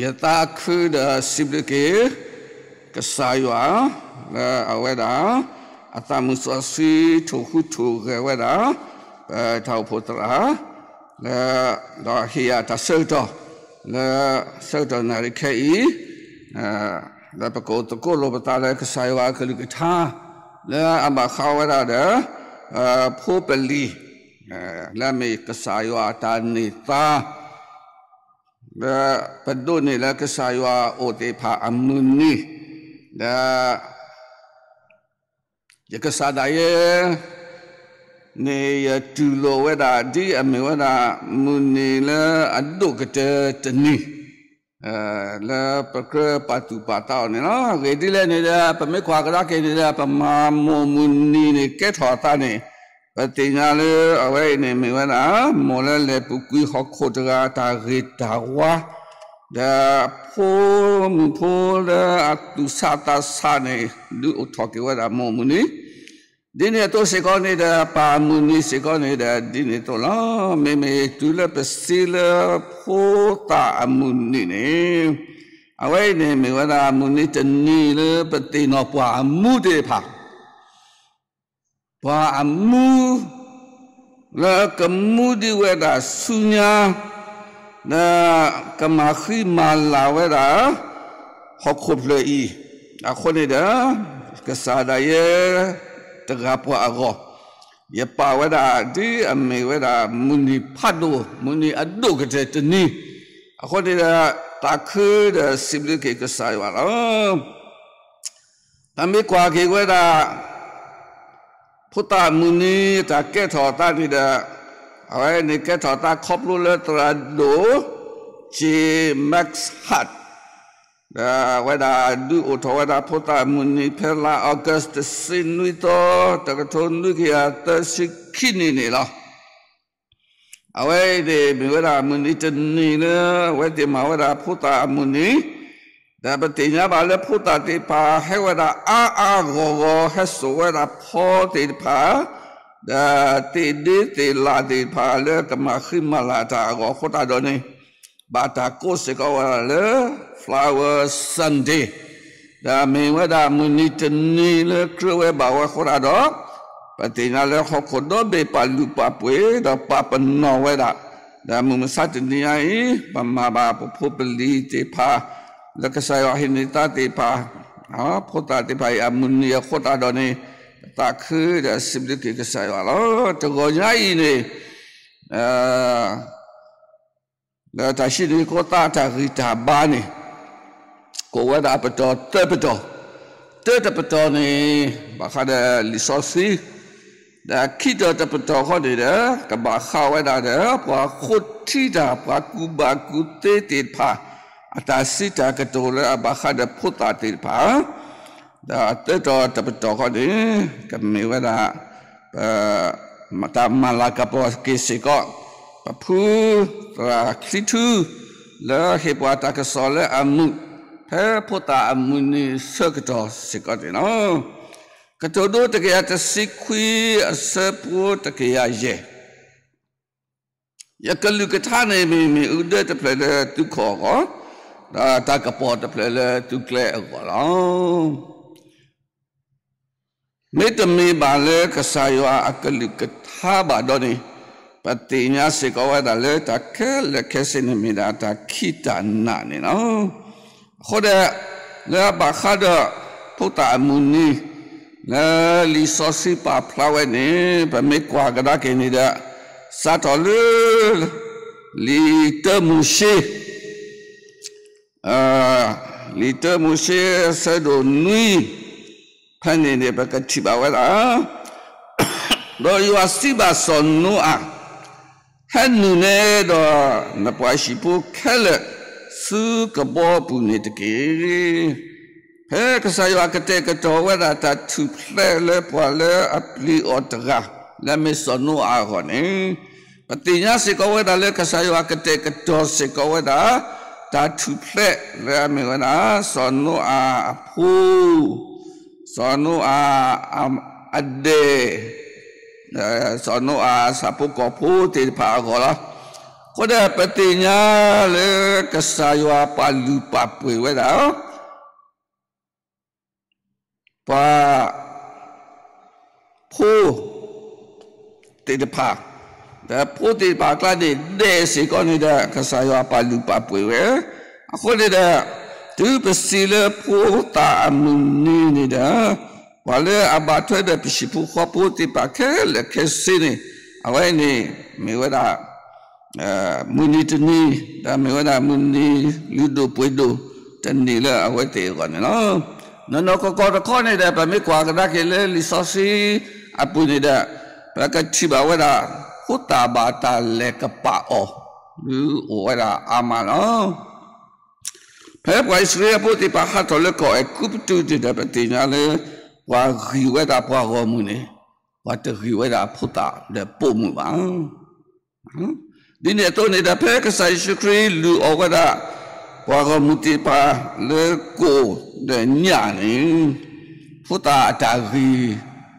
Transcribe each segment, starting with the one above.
ယသးခုဒီးစံးဘျုးက့ၤ ကစၢ်ယွၤ လၢအဝဲဒၣ် အသးမုၢ်စီဆှံထိၣ်ဟူးထိၣ်ဂဲၤဝဲဒၣ် ပတၢ်အိၣ်ဖှိၣ်သရၣ် လၢ ဒီးဟ့ၣ်ယၤတၢ်ဆၢကတီၢ် လၢဆၢကတီၢ်နၣ်ရံၣ်ခဲအံၤ လၢပကအိၣ်သကိးလိာ်ပသးလၢကစၢ်ယွၤအကလုၢ်ကထါ လၢအဘၣ်ဃးဝဲဒၣ်ဒီး ဖိပလံၤ လၢအမ့ၢ်ကစၢ်ယွၤအတၢ်န့ၢ်သါ လၢပဒိးန့ၢ်လၢကစၢ်ယွၤအအိၣ်သ့ၣ်တဖၣ်အမုၢ်နံၤ ဒီး ယကစၢ်ဒၣ်ယဲ န့ၣ်ယတူၢ်လိာ်ဝဲဒၣ် ဒ်အမ့ၢ်ဝဲဒၣ် မုၢ်နံၤလၢအဒိၣ်ကတၢၢ်တနံၤ လၢပကြၢးပာ်သူၣ်ပာ်သးအီၤန့ၣ်လီၤ. အဂ့ၢ်ဒ်လဲၣ်န့ၣ်ဒီး ပမ့ၢ်ကွၢ်ကဒါက့ၤန့ၣ်ဒီး ပမၤမိၢ်မုၢ်နံၤန့ၣ် ကဲထီၣ်အသးန့ၣ် ပသ့ၣ်ညါလၢအဝဲအံၤန့ၣ်မ့ၢ်ဝဲဒၣ် မိၢ်လၢလဲၤပူၤကွံာ်ဟီၣ်ခိၣ်တဂၤအတၢ်ဂ့ၤတၢ်ဝါ ဒီးဖိမုၣ်ဖိလၢအသူၣ်ဆးသးဆးန့ၣ် ဒုးအိၣ်ထီၣ်က့ၤဝဲဒၣ်မိၢ်မုၢ်နံၤ ဒ်န့ၣ်အသိးစ့ၢ်ကီးန့ၣ်ဒီး ပၢ်အမုၢ်နံၤစ့ၢ်ကီးန့ၣ်ဒီး ဒ်န့ၣ်အသိးလီၤ. မ့မ့ၢ်တုၤလၢပစံးလၢဖိသၣ်အမုၢ်နံၤန့ၣ် အဝဲအံၤန့ၣ်မ့ၢ်ဝဲဒၣ်မုၢ်နံၤတနံၤလၢပသ့ၣ်နီၣ်ပှၤအမူသ့ၣ်တဖၣ် ပှၤအမူ လၢကမူဒံးဝဲဒၣ်ဆူညါ လၢကမၤဃံမၤလၤဝဲဒၣ် ဟီၣ်ခိၣ်ဖျၢၣ်အံၤ, အဃိန့ၣ်ဒီး ကစၢ်ဒၣ်ယဲ တဂၤပှၤအဂီၢ်, ယပာ်ဝဲဒၣ်ဒ်အမ့ၢ်ဝဲဒၣ် မုၢ်နံၤဖးဒိၣ်, မုၢ်နံၤအဒိၣ်ကတၢၢ်တနံၤ, အဃိန့ၣ်ဒီး သးခုဒီးစံးဘျုးက့ၤကစၢ်ယွၤလီၤ. ပမ့ၢ်ကွၢ်က့ၤဝဲဒၣ် ဖိသၣ်မုၢ်နံၤအတၢ်ကဲထီၣ်အသးန့ၣ်ဒီး အဝဲန့ၣ်ကဲထီၣ်အသးခီဖျိလၢသရၣ်ဒိၣ် J Max Hart ဒီးအဝဲဒၣ်ဒုးအိၣ်ထီၣ်ဝဲဒၣ်ဖိသၣ်မုၢ်နံၤဖဲလါအီကူးတဆံနွံသီ တကထိနွံကယၤသၢဆံခံနံၣ်န့ၣ်လီၤ. အဝဲအံၤန့ၣ်မ့ၢ်ဝဲဒၣ်မုၢ်နံၤတနံၤလၢ အဝဲသ့ၣ်မၤဝဲဒၣ်ဖိသၣ်အမုၢ်နံၤ, ဒီးပသ့ၣ်ညါဘၣ်လၢဖိသၣ်သ့ၣ်တဖၣ်ဟဲဝဲဒၣ်အါအါဂီၢ်ဂီၢ် ဟဲစိာ်ဝဲဒၣ်ဖီသ့ၣ်တဖၣ်, ဒီးသ့ၣ်ဒ့သ့ၣ်လၣ်သ့ၣ်တဖၣ်လၢကမၤဃံမၤလၤတၢ်အဂီၢ်အဃိသတးဒီးန့ၣ် ဘၣ်တၢ်ကိးစ့ၢ်ကီးဝဲဒၣ်လၢ Flower Sunday ဒီးမ့ၢ်ဝဲဒၣ်မုၢ်နံၤတနံၤလၢကြၢးဝဲဘၣ်ဝဲအဃိသတးဒီး ပသ့ၣ်ညါလၢဟီၣ်ခိၣ်ဒီဘ့ၣ်ပာ်လုၢ်ပာ်ပှ့ၤ ဒီးပာ်ပနီၣ်ဝဲဒၣ်, ဒီးမုၢ်မဆါတနံၤညါအံၤ ပမၤဘၣ်ပဖိပလံၤသ့ၣ်တဖၣ် လၢကစၢ်ယွၤဟ့ၣ်န့ၢ်သါသ့ၣ်တဖၣ်, ဖိသၣ်သ့ၣ်တဖၣ်အံၤအမုၢ်နံၤအဃိသတးဒီးန့ၣ် ပသးခုဒီးစံးဘျုးက့ၤကစၢ်ယွၤလီၤ. တဂီၤညါအံၤန့ၣ် လၢတၢ်ဟံးန့ၢ်ကီၢ်သးတၢ်ဂံၢ်တၢ်ဘါန့ၣ် ကိးဝဲဒၣ်အပတီၢ်သၢပတီၢ်, တၢတပတီၢ်န့ၣ် ဘၣ်ဃးဒီးလံာ်စီဆှံ, ဒီးခံတီၤတပတီၢ်ဃီန့ၣ်ဒီး ကဘၣ်ဃးဝဲဒၣ်ဒီး ပှၤဃိထံတၢ် ပှၤကူၣ်ဘၣ်ကူၣ်သ့သ့ၣ်တဖၣ် အတၢ်စံးတၢ်ကတိၤလၢအဘၣ်ဃးဒီးဖိသၣ်သ့ၣ်တဖၣ် ဒီးသၢတီၤတပတီၢ်ဃီန့ၣ် ကမ့ၢ်ဝဲဒၣ် ပ တၢ်မၤလၤကပီၤက့ၤစ့ၢ်ကီး ပဖုသရၣ်ချံထူ လၢဟ့ၣ်ပှၤတၢ်ကစီၣ်လၢအမုာ် ဖဲဖိသၣ်အမုၢ်နံၤဆၢကတီၢ်စ့ၢ်ကီးန့ၣ်လီၤ. ကတိၤဒိတကယၤတဆံခွံ အဆၢဖိတကယၤယဲၢ် ယကလုၢ်ကထါန့ၣ်မ့ၢ် မ့ၣ်အူဒၢတဖျၢၣ်လၢသုခီၣ်အဂီၢ်, ဒီးတၢ်ကပီၤတဖျၢၣ်လၢသုကျဲအဂီၢ်လီၤ. မ့တမ့ၢ်ဘၣ်လၢကစၢ်ယွၤအကလုၢ်ကထါဘၣ်ဒီးန့ၣ်, ပသ့ၣ်ညါစ့ၢ်ကီးဝဲဒၣ်လၢတၢ်ခဲလၢာ်ခဲဆ့န့ၣ်မ့ၢ်ဒၣ်တၢ်ခံးတၢ်နးန့ၣ်လီၤ. အဃိဒီး လၢအဘၣ်ဃးဒီး ဖိသၣ်အမုၢ်နံၤ လၢလံာ်စီဆှံပာ်ဖျါဝဲန့ၣ် ပမ့ၢ်ကွၢ်ကဒါက့ၤန့ၣ်ဒီး စးထီၣ်လၢ လံာ်တၢမိၤၡ့ လံာ်တၢမိၤၡ့ အဆၢဒိၣ်နွံ ဖဲန့ၣ်န့ၣ် ပကထံၣ်ဘၣ်ဝဲဒၣ်, ဒီးယွၤစံးဘၣ်စီၤနိအၤ, ဟဲနုာ်နဲဒီးနပှၤဟံၣ်ဖိခဲလၢာ် ဆူကဘီပူၤန့ၣ်တက့ၢ်. ဖဲကစၢ်ယွၤကတဲာ်ကတီၤဝဲဒၣ်တၢ်ထူၣ်ဖျဲးလၢပှၤလၢအပျံၤအီၤတဂၤ လၢအမ့ၢ်စီၤနိအၤအဂီၢ်န့ၣ်, ပသ့ၣ်ညါစ့ၢ်ကီးဝဲဒၣ်လၢကစၢ်ယွၤကတဲာ်ကတီၤစ့ၢ်ကီးဝဲဒၣ် တၢ်ထူၣ်ဖျဲးလၢအမ့ၢ်ဝဲဒၣ် စီၤနိအၤအဖိ စီၤနိအၤအဒဲၣ်, စီၤနိအၤအဆၣ်ဖိကီၢ်ဖိသ့ၣ်တဖၣ်အဂီၢ်လီၤ. အဃိဒီးပသ့ၣ်ညါလၢကစၢ်ယွၤပာ်လုၢ်ပာ်ပှ့ၤဝဲဒၣ် ပှၤ ဖိ သ့ၣ်တဖၣ်, ဒီးဖိသ့ၣ်တဖၣ်အကျါန့ၣ် ဒဲးစ့ၢ်ကီးန့ၣ်ဒီး ကစၢ်ယွၤပာ်လုၢ်ပာ်ပှ့ၤဝဲ, အဃိန့ၣ်ဒီး တုၤပစံးလၢဖိသၣ်အမုၢ်နံၤန့ၣ်ဒီး ပှၤလၢအဘၣ်ထွဲဒီးပဟံၣ်ဖိဃီဖိသ့ၣ်တဖၣ်ခဲလၢာ်ခဲဆ့န့ၣ် အဝဲန့ၣ် မ့ၢ်ဝဲဒၣ် မုၢ်နံၤတနံၤ ဒီးမ့ၢ်ဝဲဒၣ်မုၢ်နံၤလုၢ်ဒိၣ်ပှ့ၤဒိၣ်တနံၤလၢအဝဲသ့ၣ်အဂီၢ်န့ၣ်လီၤ. နီၢ်နီၢ်ကီၢ်ကီၢ်တခီန့ၣ်ဒီး ပမ့ၢ်ကွၢ်ကဒါက့ၤလၢလံာ်စီဆှံအပူၤန့ၣ်ဒီး ပကထံၣ်ဘၣ်ဝဲဒၣ် ဖိသၣ်ဘၣ်တၢ်လဲၤကပာ်အီၤ ဒုးအိၣ်ဝဲဒၣ်အါမးလီၤ. ဖဲပှၤအံၣ်စရ့လးဖိသ့ၣ်တဖၣ်ဟးထီၣ်လၢကီၢ်အဲၤကူပတူးန့ၣ်ဒီး ပသ့ၣ်ညါလၢ ပှၤဂံၢ်ဝဲဒၣ်ပှၤဂီၢ်မုၢ်န့ၣ် ပှၤတဂံၢ်ဝဲဒၣ်ဖိသၣ်ဒီးပိာ်မုၣ်ဘၣ်. ဒ်န့ၣ်အသိးန့ၣ်ဒီး ဖဲကစၢ်ယ့ၣ်ၡူးခရံာ်လုၢ်အီၣ်ဝဲဒၣ် ပှၤဂီၢ်မုၢ်သ့ၣ်တဖၣ်လၢကိၣ်ဒီးညၣ်န့ၣ် ဖိသၣ်အတၢ်ဂံၢ်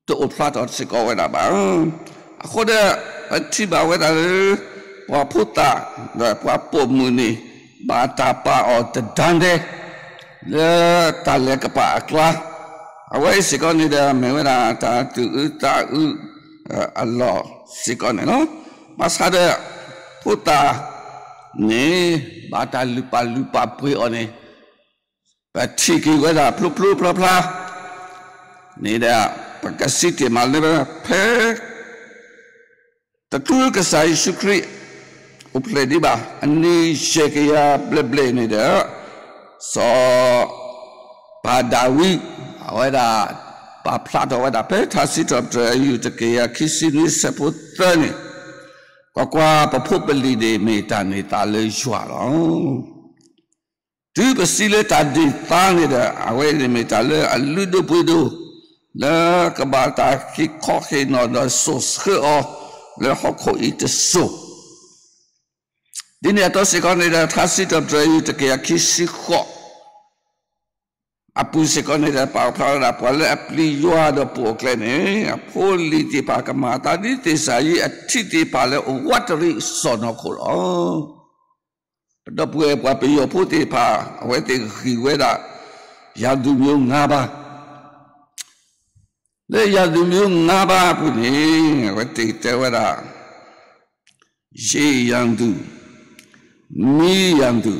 တအိၣ်ဖျါထီၣ်စ့ၢ်ကီးဝဲဒၣ်ဘၣ်. အဃိဒီး ပထံၣ်ဘၣ်ဝဲဒၣ်လၢ ပှၤဖိသၣ်ဒီးပှၤပိာ်မုၣ်န့ၣ် ဘၣ်တၢ်ပာ်အီၤတဒါဒဲ လၢတၢ်လဲၤကပာ်အကျါ, အဝဲအံၤစ့ၢ်ကီးန့ၣ်ဒီး မ့ၢ်ဝဲဒၣ်တၢ်သူၣ်အုးသးအုးအလီၢ်စ့ၢ်ကီးန့ၣ်လီၤ. ဘၣ်ဆၣ်ဒီး ဖိသၣ်န့ၣ် ဘၣ်တၢ်လုၢ်ပာ်လုၢ်ပာ်ပှ့ၤအီၤန့ၣ် ပထံၣ်က့ၤဝဲဒၣ်ဖျိဖျိဖျါဖျါ န့ၣ်ဒီး ပကစံးတ့ၢ်မးလၢဖဲ တချုးကစၢ်ယ့ၣ်ၡူးခရံာ် အိၣ်ဖျဲၣ်ဒံးဘၣ် အနံၣ်ယဲၢ်ကယၤဘျဲၣ်ဘျဲၣ်န့ၣ်ဒီး စီၤပၤဒၤဝံး အဝဲဒၣ် ပာ်ဖျါထီၣ်ဝဲဒၣ်ဖဲထါစံးထီၣ်ပတြၢၤအယုၢ်တကယၤခံဆံနွံဆၢဖိသၢန့ၣ်, ကွၢ်ကွၢ်, ပဖိပလံၤန့ၣ်မ့ၢ်တၢ်န့ၢ်သါလၢယွၤလီၤ. တုၤပစံးလၢတၢ်န့ၢ်သါန့ၣ်ဒီး အဝဲန့ၣ်မ့ၢ်တၢ်လၢအလုၢ်ဒိၣ်ပှ့ၤဒိၣ် လၢကဘၣ်တၢ်ဟ့ၣ်ခီဟ့ၣ်နီၤဒီးစိာ်ဆှၢအီၤ လၢဟီၣ်ခိၣ်အံၤတစိၤ, ဒ်န့ၣ်အသိးစ့ၢ်ကီးန့ၣ်ဒီး ထါစံးထီၣ်ပတြၢၤအယုၢ်တကယၤခံဆံဃိး အပူၤစ့ၢ်ကီးန့ၣ်ဒီး ပာ်ဖျါဝဲဒၣ် ပှၤလၢအပျံၤယွၤဒီးပိာ်အကျဲန့ၣ် အဖိအလံၤသ့ၣ်တဖၣ် ကမၤအသးဒ်သ့ၣ်စၤယံးအထံၣ်သ့ၣ်တဖၣ်လၢအဝးတရံးစီၢ်နီၤခိၣ်လီၤ. ဒီပုၢ်ဝဲၢ်ပှၤပယီၤဖိသ့ၣ်တဖၣ် အဝဲသ့ၣ်ဂံၢ်ဝဲဒၣ် ယၤသူမျိုးငါးပါး, လၢယၤသူမျိုးငါးပါးအပူၤန့ၣ် အဝဲသ့ၣ်တဲဝဲဒၣ် ရေရန်သူ, မီးရန်သူ,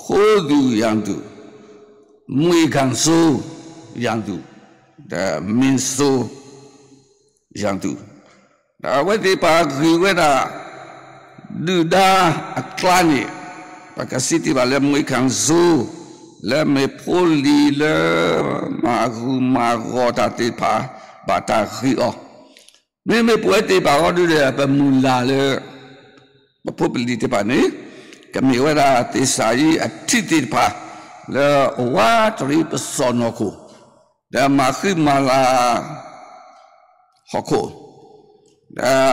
ခိုးသူရန်သူ, မွှေခံစိုးရန်သူ, ဒီးမင်းစိုးရန်သူ, ဒီးအဝဲသ့ၣ်တဖၣ်ဂံၢ်ဝဲဒၣ် ဒုၣ်ဒါအကျါန့ၣ် ပကစံးတ့ၢ်ဘၣ်လၢ မွှေခံစိုး, လၢမ့ၢ်ဖိလံၤလၢ မၤဂုာ်မၤဂီၤတၢ်သ့ၣ်တဖၣ် ဘၣ်တၢ်ဂံၢ်အီၤ, မ့မ့ၢ်ပဝဲသ့ၣ်တဖၣ်အဂီၢ်ဒုဒီး ပမုၢ်လၢ်လၢ ပဖိပလံၤသ့ၣ်တဖၣ်န့ၣ် ကမ့ၢ်ဝဲဒၣ်သ့ၣ်စၤယံးအထံၣ်သ့ၣ်တဖၣ် လၢအဝးတရံးပစီၢ်နီၤခိၣ်, ဒီးမၤဃံမၤလၤဟီၣ်ခိၣ်, ဒီး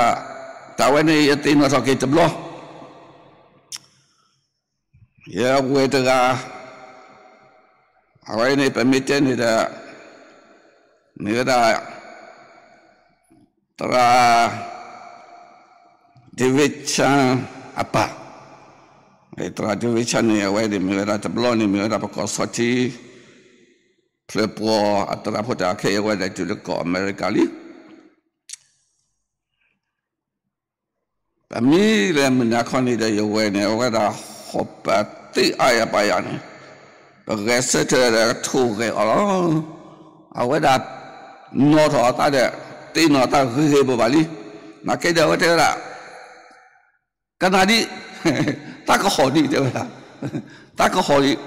တၢ်ဝဲန့ၣ်ယသ့ၣ်နီၣ်ထီၣ်က့ၤတဘျီ ယဝဲၢ်တဂၤ, အဝဲန့ၣ်ပမ့ၢ်တဲန့ၣ်ဒီး မ့ၢ်ဝဲဒၣ် သရၣ် David Chiang အပၢ်, သရၣ် David Chiang န့ၣ် အဝဲန့ၣ်မ့ၢ်ဝဲဒၣ်တဘျီန့ၣ် မ့ၢ်ဝဲဒၣ်ပကီၢ်ဆီထံ ဖျၢၣ်ပှီၤအသရၣ်ဖိတၢ်ခဲအံၤ အဝဲဒၣ်တုၤလၢကီၢ်အမဲရကၤလံ. ပမ့ၢ်လဲၤမုၢ်နၤခီန့ၣ်ဒီး ယဝဲၢ်န့ၣ် အဝဲဒၣ်ဟီၣ်ပာ်သ့အါယၤပာ်ယၤန့ၣ်, ပဂဲၤဆၢထၢၣ်ဒီးထိၣ်ဂဲၤအီၤလီၤ. အဝဲဒၣ် နီၣ်ထီၣ်အသးဒီး သ့ၣ်နီၣ်အသးဂ့ၤဂ့ၤဘၣ်ဘၣ်လံ. နာ်က့ဒီးအဝဲတဲဝဲဒၣ် ကနၣ်ဒံး, သးကဟီၣ်ဒံးတဲဝဲဒၣ်, သးကဟီၣ်ဒံး, ဒီး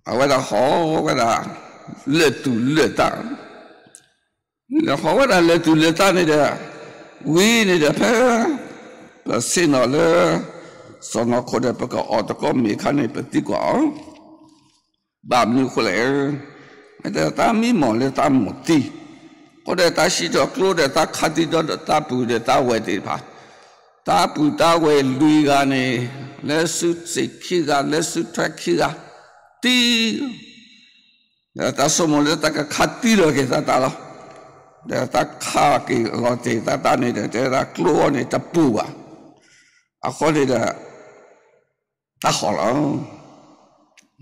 အဝဲဒၣ်ဟီၣ်ဝဲဒၣ် လၢာ်သူၣ်လၢာ်သး, ဟီၣ်ဝဲဒၣ်လၢာ်သူၣ်လၢာ်သးန့ၣ်ဒီး ဝံၤန့ၣ်ဒီး ဖဲ ပဆ့ၣ်နီၤလၢ စီၢ်နီၤခိၣ်ဒီး ပကအီၣ်သကိးမ့ၤအခါန့ၣ် ပသံကွၢ်အီၤ ဘၣ်မနုၤအဃိလဲၣ်, မ့ၢ်တဲသးမံမီၢ်လၢသးမိၢ်သံ, အဃိဒီးသးဟံးထီၣ်ကျိဒီးသးခးသံဒီးသးပုၢ်ဒီးသးဝဲၢ်သ့ၣ်တဖၣ်, သးပုၢ်သးဝဲၢ်လွံၢ်ဂၤန့ၣ် လဲၤဆူစ့ၣ်ခံဂၤ လဲၤဆူထွဲခံဂၤ သံ, ဒီးသးဆိကမိၣ်လၢသးကခးသံလီၤက့ၤသးသးလီၤ. ဒီးတၢ်ခးက့ၤလီၤတ့ၢ်သးတၢ်န့ၣ်ဒီး တဲဝဲဒၣ်ကျိအီၤန့ၣ်တပူၤဘၣ်. အဃိန့ၣ်ဒီး တၢ်ဟီၣ်လီၤ. ဒီး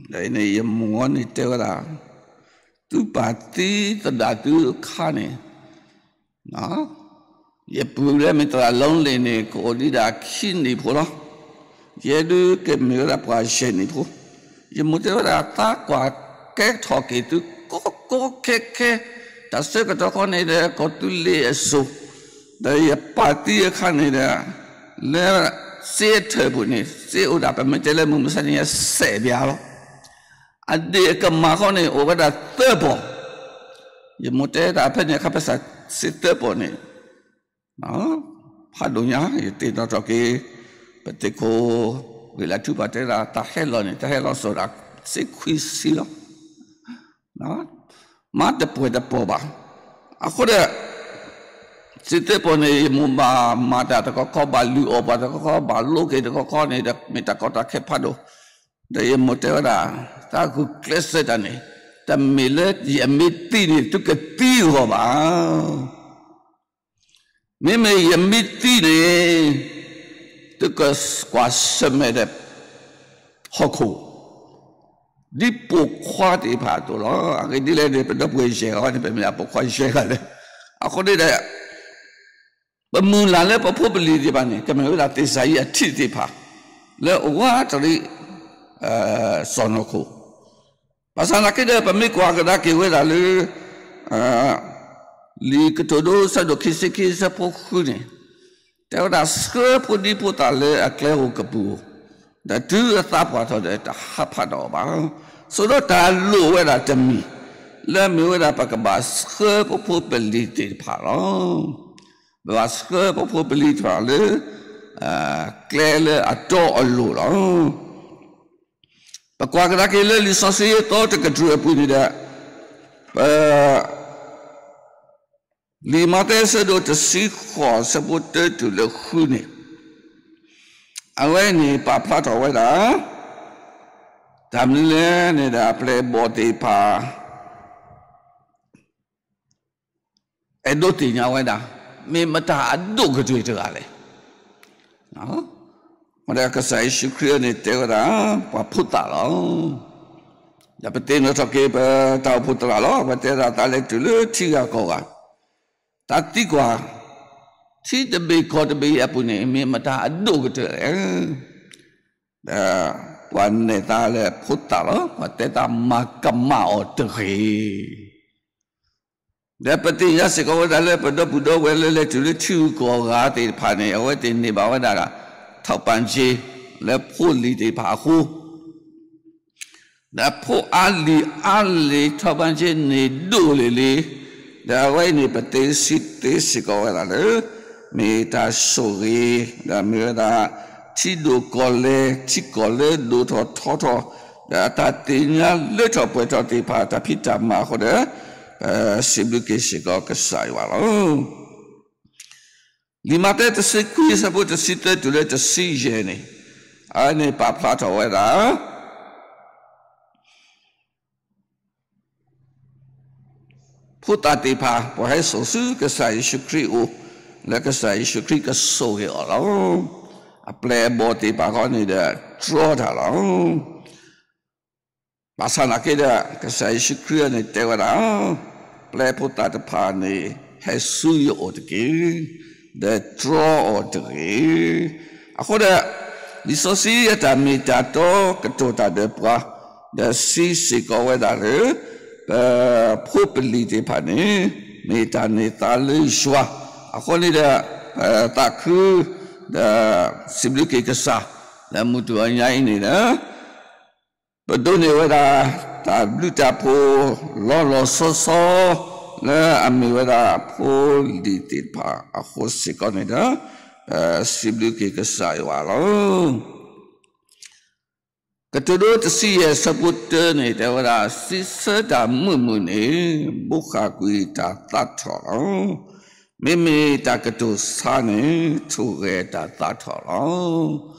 အံၤန့ၣ် ယမိၢ်န့ၣ်တဲဝဲဒၣ်, သုပာ်သံသဒၣ်သုအခါန့ၣ် ယပုၢ်လၢမ့ၢ်သရၣ် lonely န့ၣ် ကအိၣ်ဒံးဒၣ်ခံနံၣ်ဖိလီၤ. ယဲဒုးကမ့ၢ်ဝဲဒၣ်ပှၤယဲၢ်နံၣ်ဖိ. ယမိၢ်တဲဝဲဒၣ် သးကွၢ်ကဲထီၣ်က့ၤသုကိးကိးခဲခဲ, တၢ်ဆၢကတီၢ်ခီန့ၣ်ဒီး ကီၢ်သူလ့ၤအစိၤ, ဒီးယပာ်သံအခါန့ၣ်ဒီး လၢစ့အထၢၣ်ပူၤန့ၣ် စ့အိၣ်ဒၣ် ပမ့ၢ်တဲလၢမုၢ်မဆါန့ၣ် ယစဲးပၠးလီၤ. အဒ့ၣ်အကမၢ်ဃီန့ၣ် အိၣ်ဝဲဒၣ်သၢပီၢ်. ယမိၢ်တဲဒၣ်ဖဲန့ၣ်အခါ ပစးစ့သၢပီၢ်န့ၣ် ဖးဒိၣ်ညါ ယသ့ၣ်နီၣ်ထီၣ်က့ၤ ပသ့ၣ်ခိၣ် ဂ့ၢ်လၢထူပာ်တဲဒၣ် တၢ်ဟဲလီၤန့ၣ် တၢ်ဟဲလီၤစိာ်ဒၣ်စ့ခွံဆံလီၤ. မၤတပှဲၤတပီၢ်ဘၣ်. အဃိဒီး စ့သၢပီၢ်န့ၣ် ယမိၢ်ဘၣ်မၤတၢ်တခီခီ ဘၣ်လုၢ်အီၣ်ပှၤတခီခီ ဘၣ်လိးက့ၤတခီခီန့ၣ်ဒီး မ့ၢ်တၢ်ကီတၢ်ခဲဖးဒိၣ်. ဒီးယမိၢ်တဲဝဲဒၣ် တၢ်ဂုာ်ကျဲးစၢးတၢ်န့ၣ် တမ့ၢ်လၢယမ့ၢ်သံန့ၣ် သုကသံအဂီၢ်ဘၣ်. မ့မ့ၢ်ယမ့ၢ်သံန့ၣ် သုကကွၢ်ဆၢၣ်မဲာ်ဒီးဟီၣ်ခိၣ် ဒ်ပိာ်ခွါသ့ၣ်တဖၣ်အသိးလီၤ. အဂ့ၢ်ဒ်လဲၣ်န့ၣ် ပဒီပုၢ်ဝဲၢ်ယဲၢ်ဂၤန့ၣ် ပမ့ၢ်ဒၣ်ပိာ်ခွါယဲၢ်ဂၤလၢ အဃိန့ၣ်ဒီး ပမုၢ်လၢ်လၢပဖိပလံၤသ့ၣ်တဖၣ်န့ၣ် ကမ့ၢ်ဝဲဒၣ်သ့ၣ်စၤယံးအထံးသ့ၣ်တဖၣ် လၢအဝးတရံး စီၢ်နီၤခိၣ်. ဘၣ်ဆၣ်သနာ်က့ဒီး ပမ့ၢ်ကွၢ်ကဒါက့ၤဝဲဒၣ်လၢ လံာ်ကတိၤဒိ ဆၢဒိၣ်ခံဆံခံ ဆၢဖိဃုန့ၣ် တဲဝဲဒၣ် ဆှၢဖိဒံဖိသၣ်လၢအကျဲဧိၤကပူၤဧိၤ, ဒီးတုၤအသးပှၢ်ထီၣ်ဒီး တဟးဖးဒီးအီၤဘၣ်. ဆိဒီးတၢ်လိၣ်ဝဲဒၣ်တမံၤ လၢမ့ၢ်ဝဲဒၣ်ပကဘၣ်ဆှၢပဖိပလံၤသ့ၣ်တဖၣ်လီၤ. ပဘၣ်ဆှၢပဖိပလံၤတဖၣ်လၢ ကျဲလၢအတီအလိၤလီၤ. ပကွၢ်ကဒါက့ၤလၢလံာ်စီဆှံအသီတကတြူၢ်အပူၤန့ၣ်ဒီး ပ လံာ်မးသဲ ဆၢဒိၣ်တဆံဃိး ဆၢဖိတၢတုၤလၢဃုန့ၣ် အဝဲန့ၣ်ပာ်ဖျါထီၣ်ဝဲဒၣ် တၢ်မနုၤလဲၣ်န့ၣ်ဒီး အပျဲၢ်အဘီၣ်သ့ၣ်တဖၣ် အဲၣ်ဒိးသ့ၣ်ညါဝဲဒၣ် မ့ၢ်မတၤအဒိၣ်ကတၢၢ်တဂၤလဲၣ်. ဒီးကစၢ်ယ့ၣ်ၡူးခရံာ်န့ၣ်တဲဝဲဒၣ် ပှၤဖိသၣ်လီၤ. ဒီးပသ့ၣ်နီၣ်ထီၣ်က့ၤ ပတၢ်အိၣ်ဖှိၣ်သရၣ်လီၤ. ပတဲဒၣ်သးလဲၤတုၤလၢထံဂၤကီၢ်ဂၤ, တၢ်သံကွၢ် ထံတဘ့ၣ်ကီၢ်တဘ့ၣ်အပူၤန့ၣ် မ့ၢ်မတၤအဒိၣ်ကတၢၢ်လဲၣ်. ဒီးပှၤနဲၣ်သးလၢဖိသၣ်လီၤ. ပှၤတဲသးမၤကမၣ်အီၤတဂ့ၤ. ဒီးပသ့ၣ်ညါစ့ၢ်ကီးဝဲဒၣ်လၢ ပဒီပုၢ်ဒီဝဲၢ်လၢလဲၤတုၤလၢထံဂၤကီၢ်ဂၤသ့ၣ်တဖၣ်န့ၣ် အဝဲသ့ၣ်န့ၢ်ဘၣ်ဝဲဒၣ် ထောက်ပံ့ကြေး လၢဖိလံၤသ့ၣ်တဖၣ်အဃိ, ဒီးဖိအါလံၤအါလံၤ ထောက်ပံ့ကြေးန့ၣ်ဒိၣ်လံၤလံၤ, ဒီးအဝဲအံၤန့ၣ် ပသ့စံးသ့စ့ၢ်ကီးဝဲဒၣ်လၢ မ့ၢ်တၢ်ဆိၣ်ဂ့ၤ, ဒီးမ့ၢ်ဝဲဒၣ် ထံဒိၣ်ကီၢ်လဲၢ် ထံကီၢ်လၢဒိၣ်ထီၣ်ထီထီၣ်, ဒီးအတၢ်သ့ၣ်ညါလၢထီၣ်ပှဲၤထီၣ်သ့ၣ်တဖၣ် တၢ်ဖံးတၢ်မၤအဃိဒီး ပစံးဘျုးက့ၤစ့ၢ်ကီးကစၢ်ယွၤလီၤ. လံာ်မးသဲတဆံခွံ ဆၢဖိတဆံသၢတုၤလၢတဆံယဲၢ်န့ၣ်, အဝဲန့ၣ်ပာ်ဖျါထီၣ်ဝဲဒၣ် ဖိသၣ်သ့ၣ်တဖၣ် ပှၤဟဲစိာ်ဆူကစၢ်ယ့ၣ်ၡူးခရံာ်အအိၣ်, လၢကစၢ်ယ့ၣ်ၡူးခရံာ်ကဆိၣ်ဂ့ၤအီၤလီၤ. အပျဲၢ်အဘီၣ်သ့ၣ်တဖၣ်ဃီန့ၣ်ဒီး တြီတၢ်လီၤ. ဘၣ်ဆၣ်နာ်က့ဒီး ကစၢ်ယ့ၣ်ၡူးခရံာ်န့ၣ်တဲဝဲဒၣ်, ပျဲၢ်ဖိသၣ်တဖၣ်န့ၣ် ဟဲဆူယအိၣ်တက့ၢ်, ဒီးတြီအီၤတဂ့ၤ. အဃိဒီး လံာ်စီဆှံအတၢ်မ့ၢ်တၢ်တီကတိၤတၢ်ဒီးပှၤ, ဒီးစံးစ့ၢ်ကီးဝဲဒၣ်လၢ ပဖိပလံၤသ့ၣ်တဖၣ်န့ၣ် မ့ၢ်တၢ်န့ၢ်သါလၢယွၤ, အဃိန့ၣ်ဒီး ပသးခု ဒီးစံးဘျုးက့ၤကစၢ်, လၢမုၢ်တဂီၤညါအံၤန့ၣ်ဒီး ပဒိးန့ၢ်ဝဲဒၣ် တၢ်ဘျုးတၢ်ဖှိၣ်လီၤလီၤဆီဆီ လၢအမ့ၢ်ဝဲဒၣ်ဖိလံၤသ့ၣ်တဖၣ်အဃိစ့ၢ်ကီးန့ၣ်ဒီး စံးဘျုးက့ၤကစၢ်ယွၤလီၤ. ကတိၤဒိတဆံယဲၢ် ဆၢဖိတၢန့ၣ် တဲဝဲဒၣ်, စံးဆၢတၢ်မုာ်မုာ်န့ၣ် ဘိးဃၣ်ကွံာ်တၢ်သးထီၣ်လီၤ. မ့မ့ၢ်တၢ်ကတိၤဆါန့ၣ် ထိၣ်ဂဲၤတၢ်သးထီၣ်လီၤ.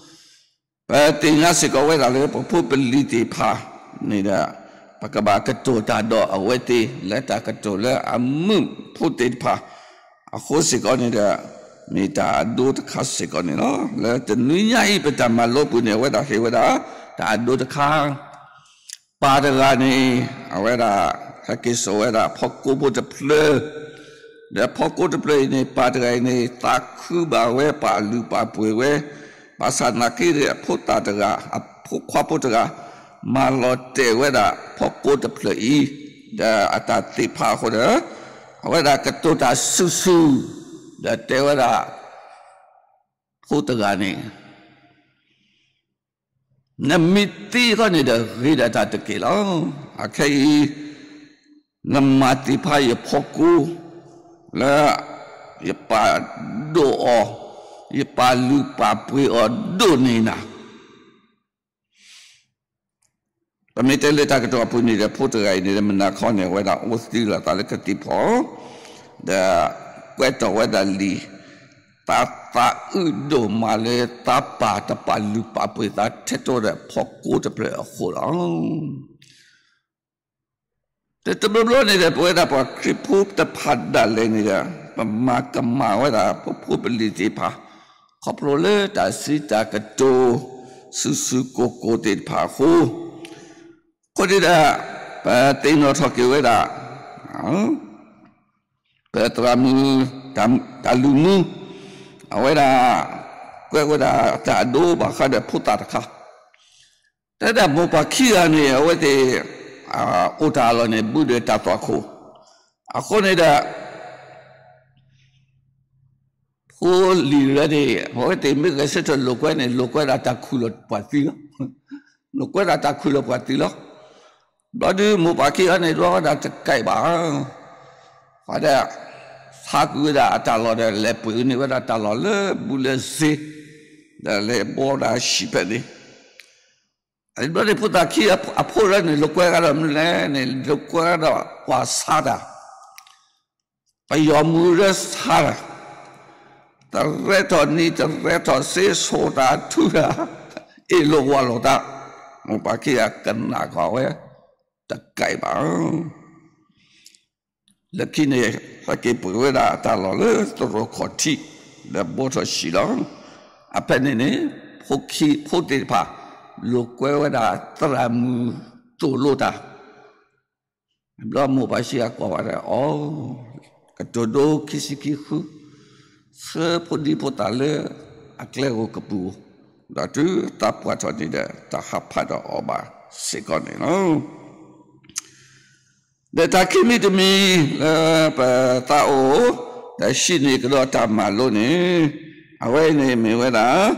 ပသ့ၣ်ညါစ့ၢ်ကီးဝဲဒၣ်လၢ ပဖိပလံၤသ့ၣ်တဖၣ်န့ၣ်ဒီး ပကဘၣ်ကတိၤတၢ်ဒီးအဝဲသ့ၣ် လၢတၢ်ကတိၤလၢအမုာ်ဖိသ့ၣ်တဖၣ် အဃိစ့ၢ်ကီးန့ၣ်ဒီး မ့ၢ်တၢ်အဒိတခါစ့ၢ်ကီးန့ၣ်လီၤ. လၢတနွံညါအံၤ ပတၢ်မၤလိပူၤန့ၣ် အဝဲဒၣ်ဟ့ၣ်ဝဲဒၣ် တၢ်အဒိတခါ ပၢ်တဂၤန့ၣ် အဝဲဒၣ် ဟဲက့ၤစိာ်ဝဲဒၣ်ဖီကိဖိတဖျၢၣ်, ဒီးဖီကိတဖျၢၣ်အံၤန့ၣ် ပၢ်တဂၤအံၤန့ၣ် သးခုဘၣ်ဝဲ ပာ်လုၢ်ပာ်ပှ့ၤဝဲ, ဘၣ်ဆၣ်သနာ်က့ဒီး အဖိသၣ်တဂၤ အဖိခွါဖိတဂၤ မၤလီၤတဲာ်ဝဲဒၣ်ဖီကိတဖျၢၣ်အံၤ ဒီးအတၢ်သ့ၣ်ဖးအဃိဒီး အဝဲဒၣ်ကတိၤတၢ်ဆူၣ်ဆူၣ် ဒီးတဲဝဲဒၣ် ဖိတဂၤန့ၣ် နမ့ၢ်သံဃီန့ၣ်ဒီး ဂ့ၤဒၣ်တၢ်တက့ၢ်လီၤ. အခဲအံၤ နမၤသ့ၣ်ဖးယဖီကိ လၢယပာ်ဒိၣ်အီၤ, ယပာ်လုၢ်ပာ်ပှ့ၤအီၤဒိၣ်န့ၢ်နၤ. ပမ့ၢ်တဲလၢတၢ်ကတိၤအပူၤန့ၣ်ဒီး ဖိတဂၤအံၤန့ၣ်ဒီး မုၢ်နၤခီန့ၣ် အဝဲဒၣ်အိၣ်သံလီၤသးလၢကသံၣ်ဖီ ဒီးကွဲးထီၣ်ဝဲဒၣ်လံာ် သးသးအုးဒိၣ်မးလၢ သးပၢ်တပာ်လုၢ်ပာ်ပှ့ၤသးထဲသိးဒီးဖီကိတဖျၢၣ်အဃိလီၤ. တဘျီဘျီန့ၣ်ဒီး ပဝဲဒၣ်ပှၤခရံာ်ဖိတဖၣ်ဒၣ်လဲာ်န့ၣ်ဒီး ပမၤကမၣ်ဝဲဒၣ်ပဖိပလံၤသ့ၣ်တဖၣ် ခီဖျိလၢတၢ်စံးတၢ်ကတိၤ ဆူၣ်ဆူၣ်ကိၢ်ကိၢ်သ့ၣ်တဖၣ်အဃိ, အဃိန့ၣ်ဒီး ပသ့ၣ်နီၣ်ထီၣ်က့ၤဝဲဒၣ် ပသရၣ်မုၣ် တၢ်လုၢ်မူ အဝဲဒၣ် ကွဲးဝဲဒၣ်တၢ်အဒိဘၣ်ဃးဒီးဖိသၣ်တခါ, တဲဒၣ်မိၢ်ပၢ်ခံဂၤန့ၣ် အဝဲသ့ၣ် အိၣ်တၢ်အလီၢ်န့ၣ် ဘူးဒီးတၢ်သွၣ်ခိၣ်, အဃိန့ၣ်ဒီး ဖိလံၤရဲန့ၣ် အဝဲသ့ၣ်မ့ၢ်ဂဲၤဆၢထၢၣ်လိာ်ကွဲန့ၣ် လိာ်ကွဲဒၣ်တၢ်ခူၣ်လီၤပှၤသံလီၤ. လိာ်ကွဲဒၣ်တၢ်ခူၣ်လီၤပှၤသံလီၤ. ဘျီဒုးမိၢ်ပၢ်ခံဂၤန့ၣ် ဒွးဝဲဒၣ်တကဲဘၣ်, ဃီဒီး ဆါကွံာ်ဝဲဒၣ်အတၢ်လီၢ်ဒီး လဲၤပှ့ၤန့ၢ်ဝဲဒၣ်တၢ်လီၢ်လၢဘူးလၢစ့, ဒီးလဲၤဘီဒၣ်ဟံၣ်ဖဲန့ၣ် ဘျီန့ၣ် ဖိသၣ်ခံအဖိလၢန့ၣ် လိာ်ကွဲကဒီးမနုၤလဲၣ်န့ၣ် လိာ်ကွဲကဒီးပှၤဆါတၢ်, ပယီၤမုၣ်လၢဆါတၢ်, တရဲထီၣ်နံၤတရဲထီၣ်စ့ ဆိၣ်တၢ်ထုတၢ်, အ့ၣ်လိာ်ဝီလိာ်တၢ်, မိၢ်ပၢ်ခံဂၤကနၣ်ကွၢ်ဝဲ တကဲဘၣ် လၢခံန့ၣ် ဟဲက့ၤပှ့ၤဝဲဒၣ်အတၢ်လီၢ်လၢသရိာ်ခီၣ်ထံး ဒီးဘီထီၣ်ဟံၣ်လီၤ. အဖဲန့ၣ်န့ၣ် ဖိခံ ဖိသ့ၣ်တဖၣ် လိာ်ကွဲဝဲဒၣ်သရၣ်မုၣ်သိၣ်လိတၢ်, ဘျီမိၢ်ပၢ်ခံဂၤကွၢ်ဝဲဒၣ်အီၤ, ကတိၤဒိခံဆံခံဃု, ဆှၢဖိဒံဖိသၣ်လၢအကျဲဧိၤကပူၤဧိၤ, ဒီးတုၤသးပှၢ်ထီၣ်န့ၣ်ဒီး တဟးဖးဒီးအီၤဘၣ်စ့ၢ်ကီးန့ၣ်လီၤ. ဒီးတၢ်ခံမံၤတမံၤလၢပသးအိၣ် ဒီးဟံးန့ၢ်ကဒီးတၢ်မၤလိန့ၣ်, အဝဲအံၤန့ၣ်မ့ၢ်ဝဲဒၣ်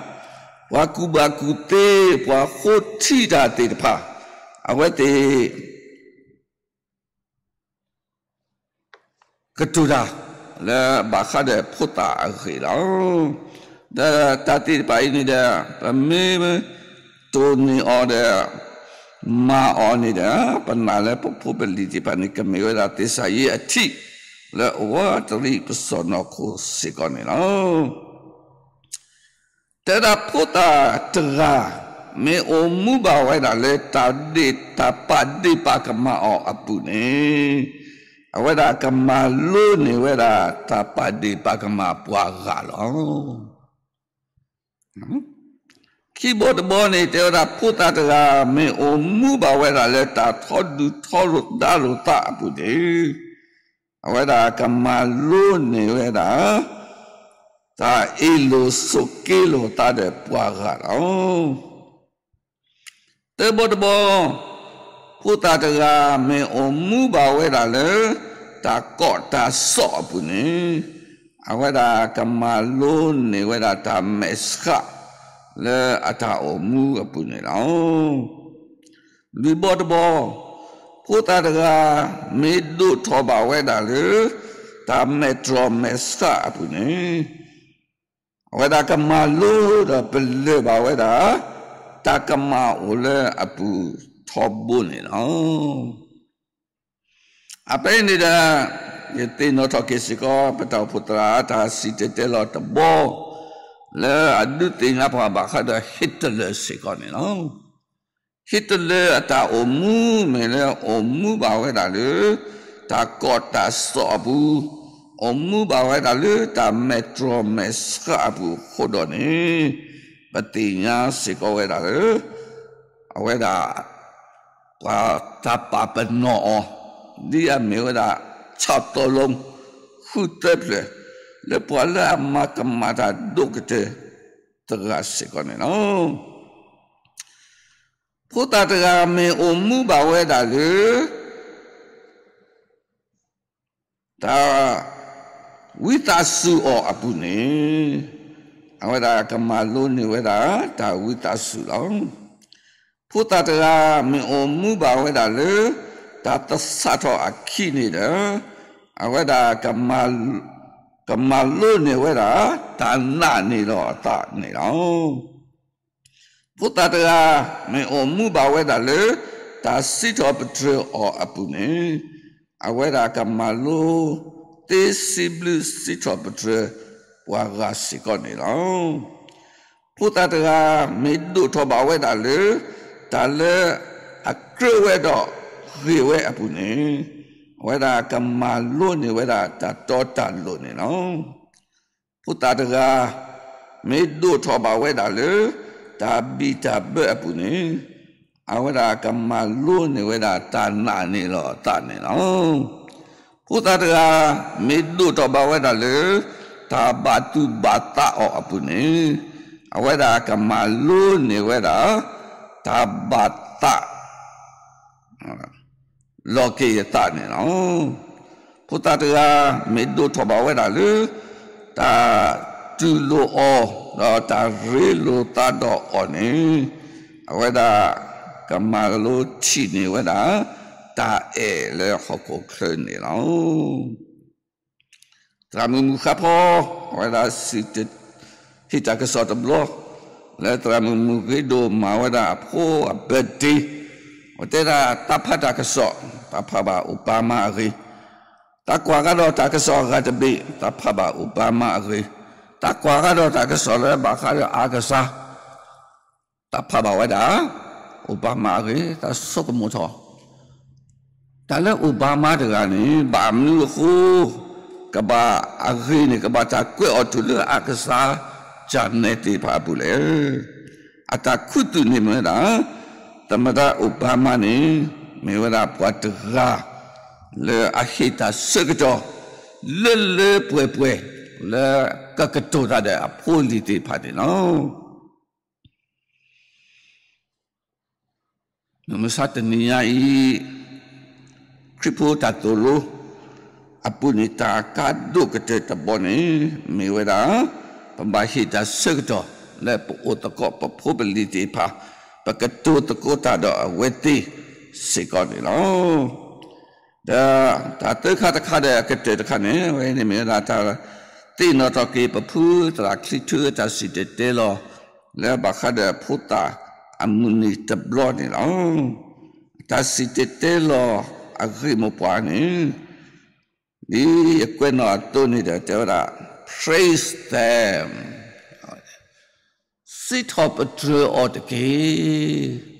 ပှၤကူၣ်ဘၣ်ကူၣ်သ့ ပှၤဃိထံတၢ်သ့ၣ်တဖၣ် အဝဲသ့ၣ် ကတိၤတၢ် လၢဘၣ်ဃးဒီးဖိသၣ်အဂ့ၢ်လီၤ. ဒီးတၢ်သ့ၣ်တဖၣ်အံၤန့ၣ်ဒီး ပမ့ၢ်တိၢ်န့ၢ်အီၤဒီး မၤအီၤန့ၣ်ဒီး ပနာ်လၢပဖိပလံၤသ့ၣ်တဖၣ်န့ၣ် ကမ့ၢ်ဝဲဒၣ်သ့ၣ်စၤယံးအထံး လၢအဝးတရံးပစီၢ်နီၤခိၣ်စ့ၢ်ကီးန့ၣ်လီၤ. တဲဒၣ်ဖိသၣ်တဂၤ မ့ၢ်အိၣ်မူဘၣ်ဝဲဒၣ်လၢတၢ်ဒ့ၣ်တၢ်ပာ်ဒ့ၣ်ပာ်ကမၣ်အီၤအပူၤန့ၣ်, အဝဲဒၣ်ကမၤလိန့ၢ်ဝဲဒၣ် တၢ်ပာ်ဒ့ၣ်ပာ်ကမၣ်ပှၤဂၤလီၤ. ခံဘီတဘီန့ၣ် တဲဝဲဒၣ်ဖိသၣ်တဂၤ မ့ၢ်အိၣ်မူဘၣ်ဝဲဒၣ်လၢတၢ်ထီဒုၣ်ထီဒါလိာ်သးအပူၤန့ၣ်, အဝဲဒၣ်ကမၤလိန့ၢ်ဝဲဒၣ် တၢ်အ့ၣ်လိာ်ဆိးက့လိာ်သးဒီးပှၤဂၤလီၤ. သၢဘီတဘီ, ဖိသၣ်တဂၤ မ့ၢ်အိၣ်မူဘၣ်ဝဲဒၣ်လၢ တၢ်ကီၢ်တၢ်စီၣ်အပူၤန့ၣ်, အဝဲဒၣ်ကမၤလိန့ၢ်ဝဲဒၣ်တၢ်မဲာ်ဆှး လၢအတၢ်အိၣ်မူအပူၤန့ၣ်လီၤ. လွံၢ်ဘီတဘီ, ဖိသၣ်တဂၤ မ့ၢ်ဒိၣ်ထီၣ်ဘၣ်ဝဲဒၣ်လၢ တၢ်မဲာ်တြီၢ်မဲာ်ဆှးအပူၤန့ၣ်, အဝဲဒၣ်ကမၤလိဒီးပလၢၢ်ဘၣ်ဝဲဒၣ် တၢ်ကမၣ်အိၣ်လၢအပူၤထီဘိန့ၣ်လီၤ. အဖဲအံၤန့ၣ်ဒီး ယသ့ၣ်နီၣ်ထီၣ်က့ၤစ့ၢ်ကီး ပတၢ်အိၣ်ဖှိၣ်သရၣ် တၢ်စံၣ်တဲၤတဲလီၤတဘီ လၢအဒုးသ့ၣ်ညါပှၤဘၣ်ဃးဒီး Hitler စ့ၢ်ကီးန့ၣ်လီၤ. ဟ့းတလၢအတၢ်အိၣ်မူမ့ၢ်လၢအိၣ်မူဘၣ်ဝဲဒၣ်လၢ တၢ်ကီးတၢ်စီးအပူၤ, အိၣ်မူဘၣ်ဝဲဒၣ်လၢတၢ်မဲာ်တြီမဲာ်ဆှးအပူၤအဃိဒီးန့ၣ်, ပသ့ၣ်ညါစ့ၢ်ကီးဝဲဒၣ်လၢ အဝဲဒၣ် ပှၤတၢ်ပာ်ပနီၣ်အီၤ ဒ်အမ့ၢ်ဝဲဒၣ် ဆီၣ်တီလိ ဃုသၢဖျၢၣ် လၢပှၤလၢအမၤကမၣ်တၢ်ဒိၣ်ကတၢၢ်တဂၤစ့ၢ်ကီးန့ၣ်လီၤ. ဖိသၣ်တဂၤမ့ၢ်အိၣ်မူဘၣ်ဝဲဒၣ်လၢ တၢ်ဝံသးစူၤအီၤအပူၤန့ၣ်, အဝဲဒၣ်ကမၤလိန့ၢ်ဝဲဒၣ်တၢ်ဝံသးစူၤလီၤ. ဖိသၣ်တဂၤမ့ၢ်အိၣ်မူဘၣ်ဝဲဒၣ်လၢ တၢ်သဆၣ်ထီၣ်အခံန့ၣ်ဒီး, အဝဲဒၣ် ကမၤလိန့ၢ်ဝဲဒၣ် တၢ်နာ်န့ၢ်လီၤအသးန့ၣ်လီၤ. ဖိသၣ်တဂၤမ့ၢ်အိၣ်မူဘၣ်ဝဲဒၣ်လၢ တၢ်စံးထီၣ်ပတြၢၤအီၤအပူၤန့ၣ်, အဝဲဒၣ်ကမၤလိ သ့စံးဘျုးစံးထီၣ်ပတြၢၤပှၤဂၤစ့ၢ်ကီးန့ၣ်လီၤ. ဖိသၣ်တဂၤမ့ၢ်ဒိၣ်ထီၣ်ဘၣ်ဝဲဒၣ်လၢ တၢ်လၢအကြၢးဝဲဒီးဂ့ၤဝဲအပူၤန့ၣ်, အဝဲဒၣ်ကမၤလိန့ၢ်ဝဲဒၣ်တၢ်တီတၢ်လိၤန့ၣ်လီၤ. ဖိသၣ်တဂၤ မ့ၢ်ဒိၣ်ထီၣ်ဘၣ်ဝဲဒၣ်လၢ တၢ်ဘံၣ်တၢ်ဘၢအပူၤန့ၣ်, အဝဲဒၣ်ကမၤလိန့ၢ်ဝဲဒၣ်တၢ်နာ်န့ၢ်လီၤအသးန့ၣ်လီၤ. ဖိသၣ်တဂၤ မ့ၢ်ဒိၣ်ထီၣ်ဘၣ်ဝဲဒၣ်လၢ တၢ်ဘၣ်သူၣ်ဘၣ်သးအီၤအပူၤန့ၣ်, အဝဲဒၣ်ကမၤလိန့ၢ်ဝဲဒၣ် တၢ်ဘၣ်သး လီၤက့ၤအသးန့ၣ်လီၤ. ဖိသၣ်တဂၤ မ့ၢ်ဒိၣ်ထီၣ်ဘၣ်ဝဲဒၣ်လၢ တၢ်တူၢ်လိာ်အီၤ ဒီးတၢ်ရ့လိာ်သးဒီးအီၤန့ၣ်, အဝဲဒၣ်ကမၤလိထံၣ်န့ၢ်ဝဲဒၣ် တၢ်အဲၣ်လၢဟီၣ်ခိၣ်ချၢန့ၣ်လီၤ. သရၣ်မုၣ်မုၢ်ဃါဖီ အဝဲဒၣ်စံး ဟ့ၣ်တၢ်ကစီၣ်တဘျီ လၢသရၣ်မုၣ်မုၢ်ဂ့ၤဒိၣ်မၤဝဲဒၣ်အဖိအ birthday, အဝဲတဲဒၣ်တၢ်ဖးတၢ်ကစီၣ် တၢ်ဖးဘၣ်အိၣ်ပၢ်မါအဂ့ၢ်, တၢ်ကွၢ်ကဒီးတၢ်ကစီၣ်အဂၤတဘ့ၣ် တၢ်ဖးဘၣ်အိၣ်ပၢ်မါအဂ့ၢ်, တၢ်ကွၢ်ကဒီးတၢ်ကစီၣ်လၢဘၣ်ဃးဒီးအါကစၢ် တၢ်ဖးဘၣ်ဝဲဒၣ် အိၣ်ပၢ်မါအဂ့ၢ် တၢ်ဆိကမိၣ်ထီၣ်, တၢ်လၢအိၣ်ပၢ်မါတဂၤန့ၣ် ဘၣ်မနုၤအဃိ ကဘၣ်အဂ့ၢ်န့ၣ် ကဘၣ်တၢ်ကွဲးအီၤတုၤလၢအါကစၢ် channel သ့ၣ်တဖၣ်အပူၤလဲၣ်. အတၢ်ခူသူၣ်န့ၣ်မ့ၢ်ဝဲဒၣ် သမ္မတအိၣ်ပၢ်မါန့ၣ် မ့ၢ်ဝဲဒၣ်ပှၤတဂၤ လၢအဟ့ၣ်တၢ်ဆၢကတီၢ် လၢလၢပှဲၤပှဲၤ လၢကကတိၤတၢ်ဒီးအဖိအလံၤသ့ၣ်တဖၣ်န့ၣ်လီၤ. မုၢ်မဆါတနံၤညါအံၤ ခရံာ်ဖိတၢ်သိၣ်လိအပူၤန့ၣ် တၢ်ကါဒိၣ်ကတၢၢ်တဘီန့ၣ် မ့ၢ်ဝဲဒၣ် ပဘၣ်ဟ့ၣ်တၢ်ဆၢကတီၢ် လၢပအိၣ်သကိးပဖိပလံၤသ့ၣ်တဖၣ် ပကတိၤသကိးတၢ်ဒီးအဝဲသ့ၣ်စ့ၢ်ကီးန့ၣ်လီၤ. ဒီးတၢ်သၢခါတခါဒီးအကတၢၢ်တခါန့ၣ် အဝဲန့ၣ်မ့ၢ်ဝဲဒၣ်တၢ်သ့ၣ်နီၣ်ထီၣ်က့ၤ ပဖုသရၣ်ချံထူအတၢ်စံၣ်တဲၤတဲလီၤ လၢဘၣ်ဃးဒီးဖိသၣ်အမုၢ်နံၤတဘျီန့ၣ်လီၤ. အတၢ်စံၣ်တဲၤတဲလီၤအဂ့ၢ်မိၢ်ပှၢ်န့ၣ် ဒ်ယကွဲးနီၣ်အသိးန့ၣ်ဒီးတဲဝဲဒၣ် praise them, စံးထီၣ်ပတြၢၤအီၤတက့ၢ်.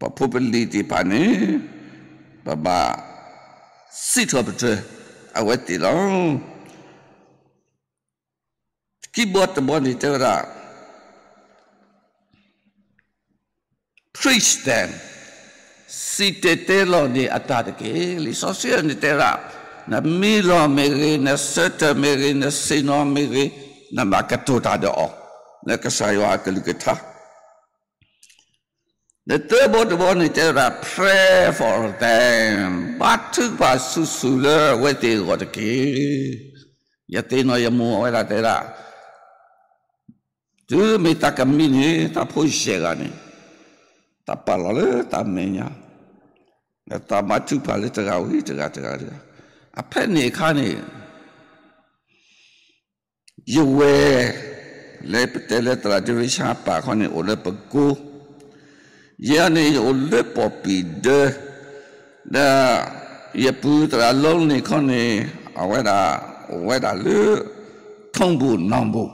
ပဖိပလံၤသ့ၣ်တဖၣ်န့ၣ် ပဘၣ်စံးထီၣ်ပတြၢၤအဝဲသ့ၣ်လီၤ. ခံဘီတဘီန့ၣ်တဲဝဲဒၣ် praise them, စံၣ်တဲၤတဲလီၤန့ၢ်အတၢ်တက့ၢ်. လံာ်စီဆှံန့ၣ်တဲဝဲဒၣ် နမံလီၤမ့ၢ်ဂ့ၤ, နဆၢထၢၣ်မ့ၢ်ဂ့ၤ, နဆ့ၣ်နီၤမ့ၢ်ဂ့ၤ, နဘၣ်ကတိၤတၢ်ဒီးအီၤ လၢကစၢ်ယွၤအကလုၢ်ကထါ ဒီးသၢဘီတဘီန့ၣ်တဲဝဲဒၣ် pray for them, ဘါထုကဖၣ်ဆူၣ်ဆူၣ်လၢအဝဲသ့ၣ်အဂီၢ်တက့ၢ်. ယသ့ၣ်နီၣ်ယမိၢ်အဝဲဒၣ်တဲဒၣ် တုၤမ့ၢ်သးကမံန့ၣ် သးဖိယဲၢ်ဂၤန့ၣ် သးပာ်လီၤလၢသးမဲာ်ညါ ဒီးသးဘါထုကဖၣ်လၢတဂၤဝံၤတဂၤ တဂၤတဂၤ အဖဲန့ၣ်အခါန့ၣ် ယဝဲၢ် လၢပတဲလၢသရၣ်ဒ့ရံၡါပာ်ခီန့ၣ် အိၣ်လၢပကိ ယဲန့ၣ် ယအိၣ်လၢပီၣ်ပံၣ်ဒၢ ဒီးယပုၢ်သရၣ်လီလ့ၣ်ခီန့ၣ် အဝဲဒၣ် အိၣ်ဝဲဒၣ်လၢ ထီဘိၣ်နီၢ်ဘိၣ်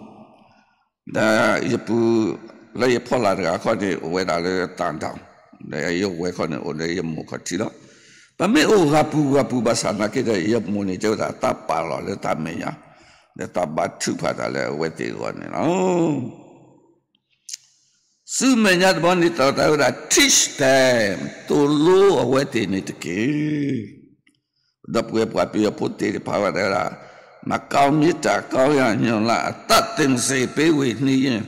ဒီးယပုၢ်လၢယဖီလာ်တဂၤခီန့ၣ် အိၣ်ဝဲဒၣ်လၢသၣ်ဒၣ် ဒီးယဝဲၢ်ခီန့ၣ် အိၣ်လၢယမိၢ်ခီၣ်ထံးလီၤ. ပမ့ၢ်အိၣ်ဂၤပူၤဂၤပူၤဘၣ်ဆၣ်သနာ်က့ဒီး ယမိၢ်န့ၣ်တဲဝဲဒၣ် သးပာ်လီၤလၢသးမဲာ်ညါ, ဒီးသးဘါထုကဖၣ်တၢ်လၢအဝဲသ့ၣ်အဂီၢ်န့ၣ်လီၤ. ဆူမဲာ်ညါတဘီန့ၣ် တၢ်တဲဝဲဒၣ် teach them, သိၣ်လိအဝဲသ့ၣ်န့ၣ်တက့ၢ်. ဒီပုၢ်ဝဲၢ်ပှၤပယီၤဖိသ့ၣ်တဖၣ်ဝဲဒၣ်, မကောင်းမြစ်တာ ကောင်းရာညွှန်လတ် အသက်သင်စေ ပေးဝေနှီးရင်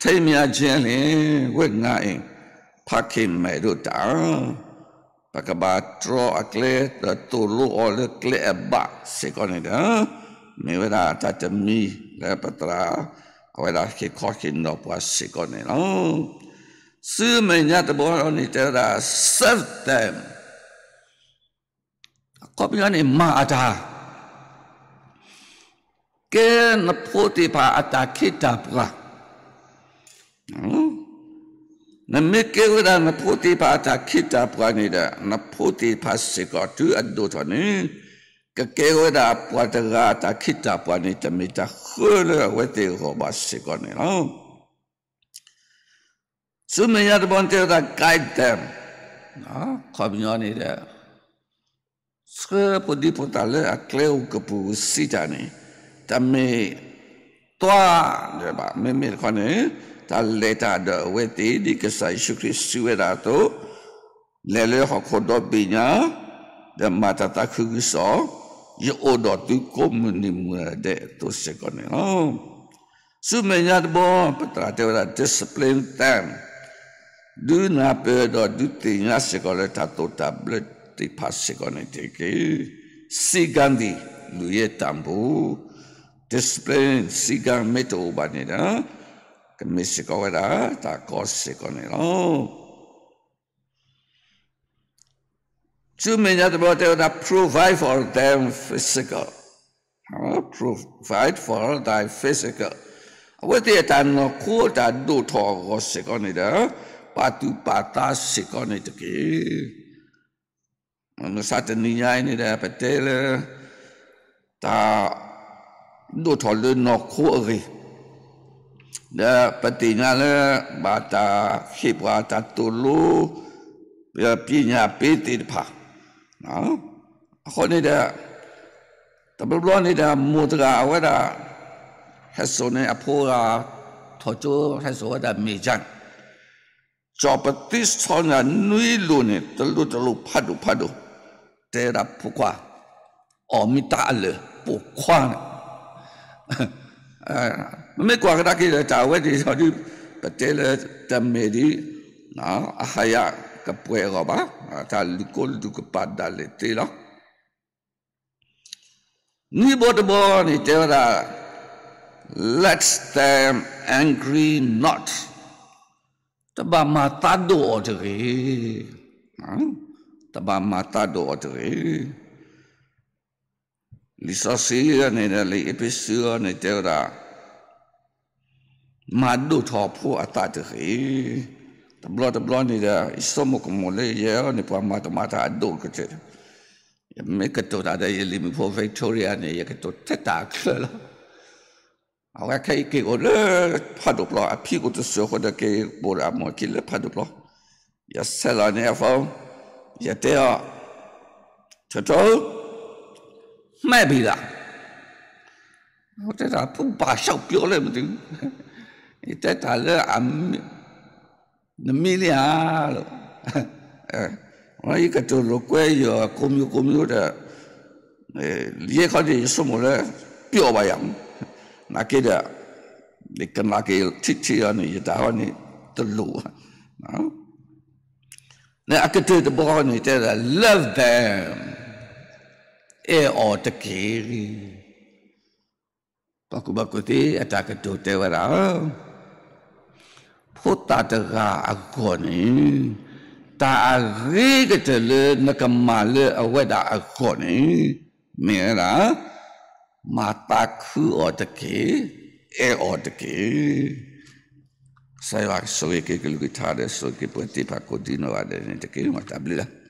ထိမ်းမြားခြင်းလျှင် ဝတ်ငါးအိမ် ဖခင်မယ်တို့တၢ် ပကဘၣ်တြီအကျဲ ဒီးသိၣ်လိအီၤလၢကျဲအဘၣ်စ့ၢ်ကီးန့ၣ်ဒီး, မ့ၢ်ဝဲဒၣ်တၢ်တမံၤလၢပသရၣ်, အဝဲဒၣ်ဟ့ၣ်ခီဟ့ၣ်နီၤပှၤစ့ၢ်ကီးန့ၣ်လီၤ. ဆူမဲာ်ညါတဘီန့ၣ်တဲဝဲဒၣ် serve them, အခီပညီန့ၣ် မၤအတၢ် ကဲနဖိသ့ၣ်တဖၣ်အတၢ်ခ့တၢ်ပှၤ, နမ့ၢ်ကဲဝဲဒၣ်နဖိသ့ၣ်တဖၣ်အတၢ်ခ့တၢ်ပှၤန့ၣ်ဒီး နဖိသ့ၣ်တဖၣ်စ့ၢ်ကီးတုၤအဒိၣ်ထီၣ်န့ၣ်, ကကဲဝဲဒၣ်ပှၤတဂၤအတၢ်ခ့တၢ်ပှၤန့ၣ် တမ့ၢ်တၢ်ဃၢလၢအဝဲသ့ၣ်အဂီၢ်ဘၣ်စ့ၢ်ကီးန့ၣ်လီၤ. ဆူမဲာ်ညါတဘီန့ၣ်တဲဝဲဒၣ် guide them, အခီပညီန့ၣ်ဒီး ဆှၢဖိဒံဖိသၣ်လၢအကျဲဧိၤကပူၤဧိၤစံးတၢ်န့ၣ်, တမ့ၢ် သွား ဒၣ်ဘၣ်, မ့မ့ၢ်တခီန့ၣ်, တၢ်လဲၤတၢ်ဒီးအဝဲသ့ၣ် ဒ်ကစၢ်ယ့ၣ်ၡူးခရံာ်စံးဝဲဒၣ်အသိး, လဲၤလၢဟီၣ်ခိၣ်ဒီဘ့ၣ်ညါ, ဒီးမၤတၢ်သးခုကစီၣ်, ယအိၣ်ဒီးသုကိးမုၢ်နံၤမုၢ်ဒဲးအသိးစ့ၢ်ကီးန့ၣ်လီၤ. ဆူမဲာ်ညါတဘီ ပသရၣ်တဲဝဲဒၣ် discipline them, ဒုးနၢ်ပၢၢ်ဒီးဒုးသ့ၣ်ညါစ့ၢ်ကီးလၢတၢ်သိၣ်တၢ်ဘျၢသ့ၣ်တဖၣ်စ့ၢ်ကီးန့ၣ်တက့ၢ်. စည်းကမ်းသည် လူရဲ့တံပိုး, discipline စည်းကမ်းမ့ၢ်တအိၣ်ဘၣ်န့ၣ်ဒီး, ကမ့ၢ်စ့ၢ်ကီးဝဲဒၣ်တၢ်ကီစ့ၢ်ကီးန့ၣ်လီၤ. ဆူမဲာ်ညါတဘီတဲဝဲဒၣ် provide for them physical, provide for thy physical, အဝဲသ့ၣ်အတၢ်နီၢ်ခိအတၢ်ဒိၣ်ထီၣ်အဂီၢ်စ့ၢ်ကီးန့ၣ်ဒီး, ပာ်သူၣ်ပာ်သးစ့ၢ်ကီးန့ၣ်တက့ၢ်. မုၢ်မဆါတနံၤညါအံၤန့ၣ်ဒီး ပတဲလၢ တၢ် ဒိၣ်ထီၣ်လၢနီၢ်ခိအဂ့ၢ်, ဒီးပသ့ၣ်ညါလၢ ဘၣ်တၢ်ဟ့ၣ်ပှၤတၢ်သိၣ်လိ ပညာပေးသ့ၣ်တဖၣ်, အဃိန့ၣ်ဒီး တဘျီဘျီန့ၣ်ဒီး မိၢ်တဂၤအဝဲဒၣ် ဟဲစိာ်န့ၢ်အဖိဂၤ ထီၣ်ကၠိ ဟဲစိာ်ဝဲဒၣ်မ့ၢ်ကၠၢ် ကၠီၤပသံစီၤနၤနွံလိၤန့ၣ် တလိၤတလိၤဖးဒိၣ်ဖးဒိၣ်, တဲဝဲဒၣ်ဖိခွါ, အီၣ်မ့ၢ်တၢ်အလၢာ်ပိာ်ခွါန့ၣ်, မ့မ့ၢ်ကွၢ်ကဒါက့ၤဒီး တၢ်အဝဲသ့ၣ်ဒီး ပတဲလၢတမ့ၢ်ဒ် အဟါယၤကပှဲၤအဂီၢ်ဘၣ်, တၢ်လုၢ်ကိလုၢ်ကပာ်ဒၣ်လဲာ်သ့လီၤ. နွံဘီတဘီန့ၣ်တဲဝဲဒၣ်, let them angry not, တဘၣ်မၤသးဒိၣ်အီၤတဂ့ၤ, တဘၣ်မၤသးဒိၣ်အီၤတဂ့ၤ. လံာ်စီဆှံန့ၣ်ဒီး လံာ်အ့းဖ့းစူးန့ၣ်တဲဝဲဒၣ် မၤဒိၣ်ထီၣ်ဖိအသးတဂ့ၤ. တဘျီတဘျီန့ၣ်ဒီး ယဆိကမိၣ်ကမိၣ်လၢယဲန့ၣ် ပှၤမၤကမၣ်တၢ်အဒိၣ်ကတၢၢ်, ယမ့ၢ်ကတိၤတၢ်ဒီးယလံာ်မုၣ်ဖိ Victoria န့ၣ် ယကတိၤထဲတၢ်အချၢလီၤ. အဝဲခဲအံၤက့ၤအိၣ်လၢဖးဒိၣ်ပျီ, အဖံအိၣ်တစိၢ်အဃိဒီး က့ၤပိာ်ဒီးအမိၢ်ခံလၢဖးဒိၣ်ပျီ, ယဆဲးလီၤန့ၢ်အ phone, ယတဲအီၤ, ထၢထၢ, မှဲဘံလး, တဲတၢ် ဖုဘၣ်ရှောက်ပြောလဲမသိဘူး, ယတဲတၢ်လၢ နမံလံဧါလီၤ, ယကတိၤလိာ်ကွဲယကိးမံၤကိးမံၤဒီး, ယဲခီန့ၣ် ယဆိကမိၣ်လၢ ပျီဘၣ်ယၤ, နာ်က့ဒီး ယကနၣ်က့ၤထံထံအီၤန့ၣ် ယတၢ်ဟီန့ၣ်တလိၣ်ဘၣ်. လၢအကတၢၢ်တဘီန့ၣ်တဲဒၣ် love them, အဲၣ်အီၤတက့ၢ်. ပှၤကူၣ်ဘၣ်ကူၣ်သ့အတၢ်ကတိၤတဲဝဲဒၣ်, ဖိသၣ်တဂၤအဂီၢ်န့ၣ်, တၢ်အဂ့ၤကတၢၢ်လၢနကမၤလၢအဝဲဒၣ်အဂီၢ်န့ၣ်, မ့ၢ်ဝဲဒၣ်, မၤသးခုအီၤတက့ၢ်, အဲၣ်အီၤတက့ၢ်. ကစၢ်ယွၤဆိၣ်ဂ့ၤက့ၤကလုၢ်ကထါဒီး ဆိၣ်ဂ့ၤက့ၤပှၤသ့ၣ်တဖၣ်ကိးဒံနီၢ်ဂၤဒဲးန့ၣ်တက့ၢ်. မ်တၢ်ဘျုးလီၤ.